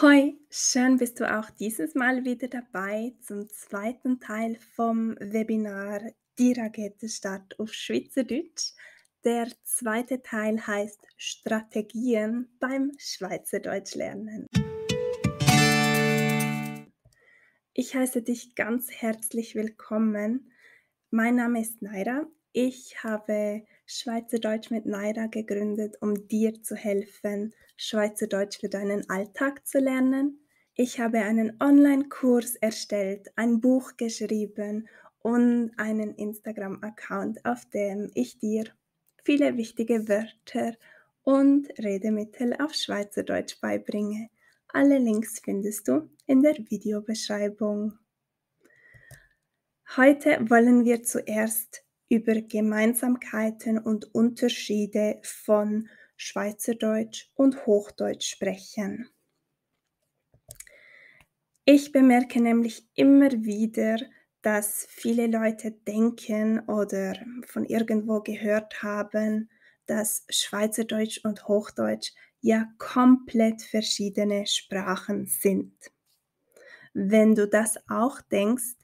Hoi, schön bist du auch dieses Mal wieder dabei zum zweiten Teil vom Webinar Die Rakete Start auf Schweizerdeutsch. Der zweite Teil heißt Strategien beim Schweizerdeutsch lernen. Ich heiße dich ganz herzlich willkommen. Mein Name ist Naira. Ich habe Schweizerdeutsch mit Naira gegründet, um dir zu helfen, Schweizerdeutsch für deinen Alltag zu lernen. Ich habe einen Online-Kurs erstellt, ein Buch geschrieben und einen Instagram-Account, auf dem ich dir viele wichtige Wörter und Redemittel auf Schweizerdeutsch beibringe. Alle Links findest du in der Videobeschreibung. Heute wollen wir zuerst über Gemeinsamkeiten und Unterschiede von Schweizerdeutsch und Hochdeutsch sprechen. Ich bemerke nämlich immer wieder, dass viele Leute denken oder von irgendwo gehört haben, dass Schweizerdeutsch und Hochdeutsch ja komplett verschiedene Sprachen sind. Wenn du das auch denkst,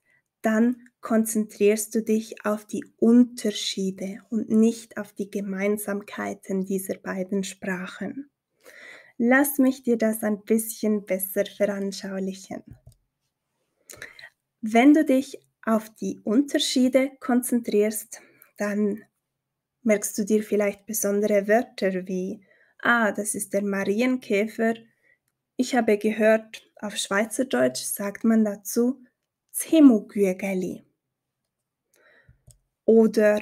dann konzentrierst du dich auf die Unterschiede und nicht auf die Gemeinsamkeiten dieser beiden Sprachen. Lass mich dir das ein bisschen besser veranschaulichen. Wenn du dich auf die Unterschiede konzentrierst, dann merkst du dir vielleicht besondere Wörter wie: das ist der Marienkäfer. Ich habe gehört, auf Schweizerdeutsch sagt man dazu „Z'Hemogüegeli“ oder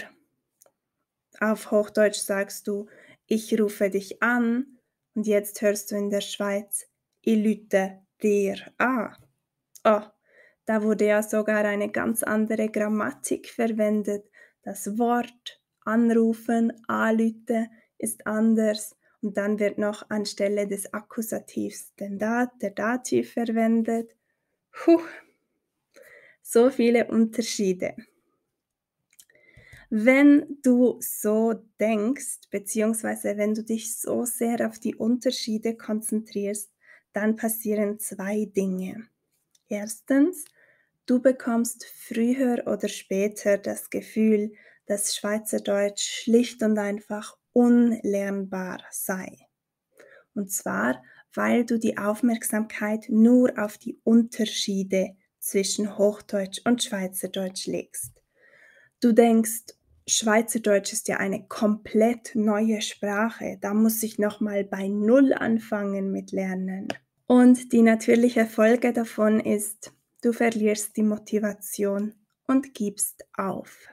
auf Hochdeutsch sagst du: „Ich rufe dich an“, und jetzt hörst du in der Schweiz: „I lüte dir a“. Oh, da wurde ja sogar eine ganz andere Grammatik verwendet. Das Wort anrufen, anlüte, ist anders und dann wird noch anstelle des Akkusativs der Dativ verwendet. Puh, so viele Unterschiede. Wenn du so denkst, beziehungsweise wenn du dich so sehr auf die Unterschiede konzentrierst, dann passieren 2 Dinge. Erstens, du bekommst früher oder später das Gefühl, dass Schweizerdeutsch schlicht und einfach unlernbar sei. Und zwar, weil du die Aufmerksamkeit nur auf die Unterschiede zwischen Hochdeutsch und Schweizerdeutsch legst. Du denkst, Schweizerdeutsch ist ja eine komplett neue Sprache, da muss ich noch mal bei Null anfangen mit Lernen. Und die natürliche Folge davon ist, du verlierst die Motivation und gibst auf.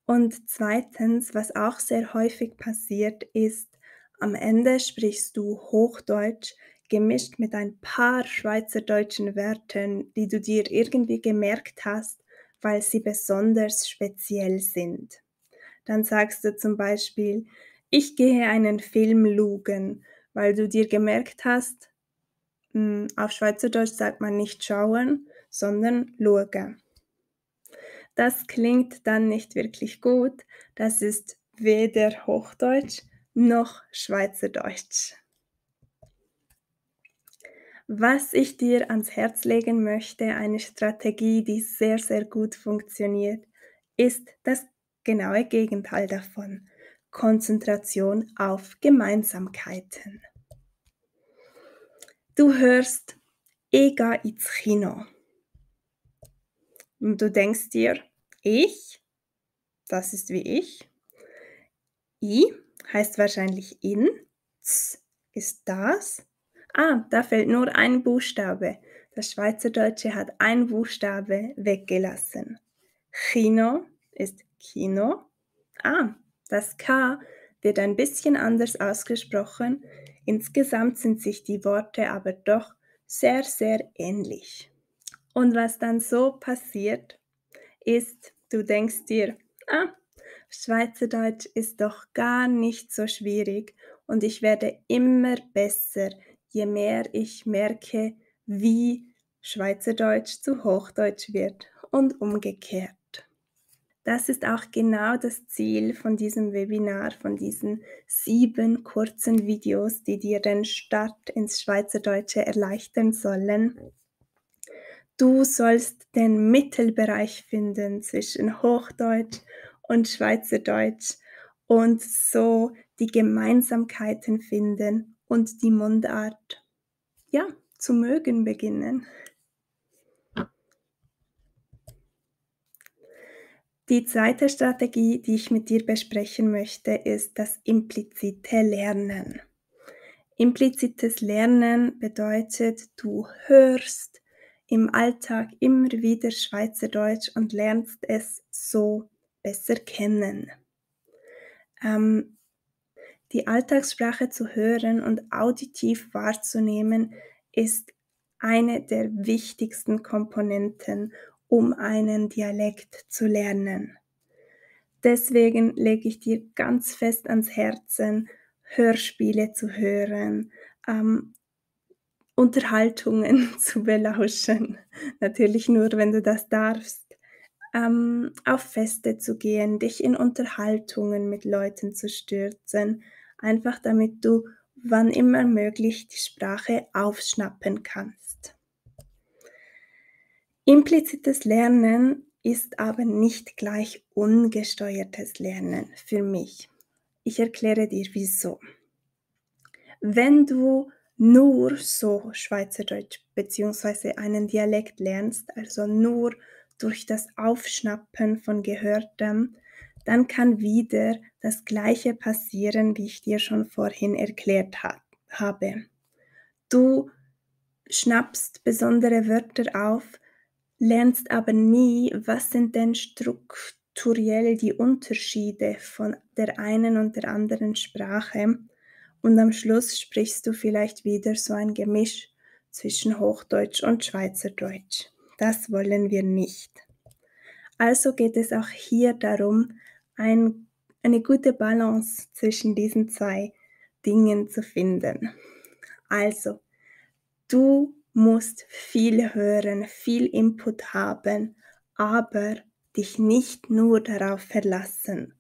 Und zweitens, was auch sehr häufig passiert, ist, am Ende sprichst du Hochdeutsch gemischt mit ein paar schweizerdeutschen Wörtern, die du dir irgendwie gemerkt hast, weil sie besonders speziell sind. Dann sagst du zum Beispiel: „Ich gehe einen Film lugen“, weil du dir gemerkt hast, auf Schweizerdeutsch sagt man nicht schauen, sondern schauen. Das klingt dann nicht wirklich gut. Das ist weder Hochdeutsch noch Schweizerdeutsch. Was ich dir ans Herz legen möchte, eine Strategie, die sehr, sehr gut funktioniert, ist das genaue Gegenteil davon. Konzentration auf Gemeinsamkeiten. Du hörst „Ich gehe ins Kino“ und du denkst dir: „Ich? Das ist wie ich. I heißt wahrscheinlich in, z ist das. Da fehlt nur ein Buchstabe. Das Schweizerdeutsche hat ein Buchstabe weggelassen. Kino ist Kino. Ah, das K wird ein bisschen anders ausgesprochen. Insgesamt sind sich die Worte aber doch sehr, sehr ähnlich. Und was dann so passiert, ist, du denkst dir: Schweizerdeutsch ist doch gar nicht so schwierig und ich werde immer besser, je mehr ich merke, wie Schweizerdeutsch zu Hochdeutsch wird und umgekehrt. Das ist auch genau das Ziel von diesem Webinar, von diesen 7 kurzen Videos, die dir den Start ins Schweizerdeutsche erleichtern sollen. Du sollst den Mittelbereich finden zwischen Hochdeutsch und Schweizerdeutsch und so die Gemeinsamkeiten finden und die Mundart, ja, zu mögen beginnen. Die zweite Strategie, die ich mit dir besprechen möchte, ist das implizite Lernen. Implizites Lernen bedeutet, du hörst im Alltag immer wieder Schweizerdeutsch und lernst es so besser kennen. Die Alltagssprache zu hören und auditiv wahrzunehmen, ist eine der wichtigsten Komponenten, um einen Dialekt zu lernen. Deswegen lege ich dir ganz fest ans Herzen, Hörspiele zu hören, Unterhaltungen zu belauschen, natürlich nur, wenn du das darfst, auf Feste zu gehen, dich in Unterhaltungen mit Leuten zu stürzen, einfach damit du, wann immer möglich, die Sprache aufschnappen kannst. Implizites Lernen ist aber nicht gleich ungesteuertes Lernen für mich. Ich erkläre dir wieso. Wenn du nur so Schweizerdeutsch bzw. einen Dialekt lernst, also nur durch das Aufschnappen von Gehörtem, dann kann wieder das Gleiche passieren, wie ich dir schon vorhin erklärt habe. Du schnappst besondere Wörter auf, lernst aber nie, was sind denn strukturell die Unterschiede von der einen und der anderen Sprache, und am Schluss sprichst du vielleicht wieder so ein Gemisch zwischen Hochdeutsch und Schweizerdeutsch. Das wollen wir nicht. Also geht es auch hier darum, eine gute Balance zwischen diesen 2 Dingen zu finden. Also, du musst viel hören, viel Input haben, aber dich nicht nur darauf verlassen.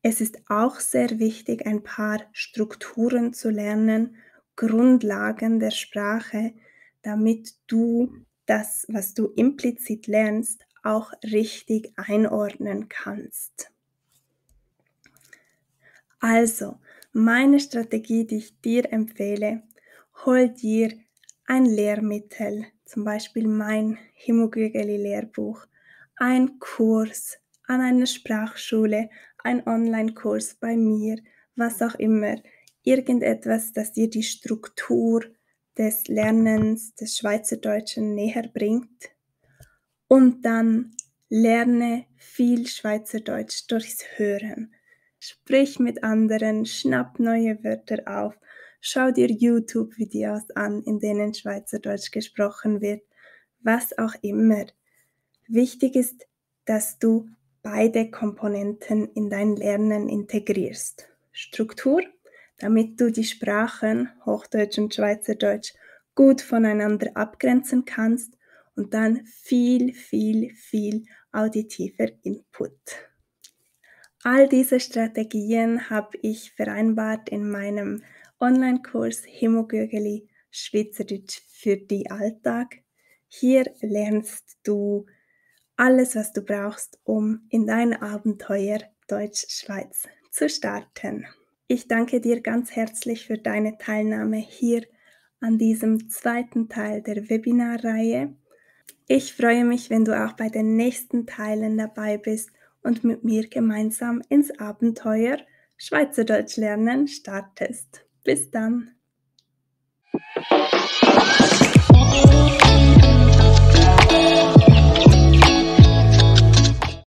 Es ist auch sehr wichtig, ein paar Strukturen zu lernen, Grundlagen der Sprache, damit du das, was du implizit lernst, auch richtig einordnen kannst. Also, meine Strategie, die ich dir empfehle: Hol dir ein Lehrmittel, zum Beispiel mein Himogögeli-Lehrbuch, ein Kurs an einer Sprachschule, ein Online-Kurs bei mir, was auch immer. Irgendetwas, das dir die Struktur des Lernens des Schweizerdeutschen näher bringt. Und dann lerne viel Schweizerdeutsch durchs Hören. Sprich mit anderen, schnapp neue Wörter auf, schau dir YouTube-Videos an, in denen Schweizerdeutsch gesprochen wird, was auch immer. Wichtig ist, dass du beide Komponenten in dein Lernen integrierst. Struktur, damit du die Sprachen Hochdeutsch und Schweizerdeutsch gut voneinander abgrenzen kannst, und dann viel auditiver Input. All diese Strategien habe ich vereinbart in meinem Online-Kurs Himogögeli Schweizerdeutsch für die Alltag. Hier lernst du alles, was du brauchst, um in dein Abenteuer Deutsch-Schweiz zu starten. Ich danke dir ganz herzlich für deine Teilnahme hier an diesem 2. Teil der Webinarreihe. Ich freue mich, wenn du auch bei den nächsten Teilen dabei bist und mit mir gemeinsam ins Abenteuer Schweizerdeutsch lernen startest. Bis dann!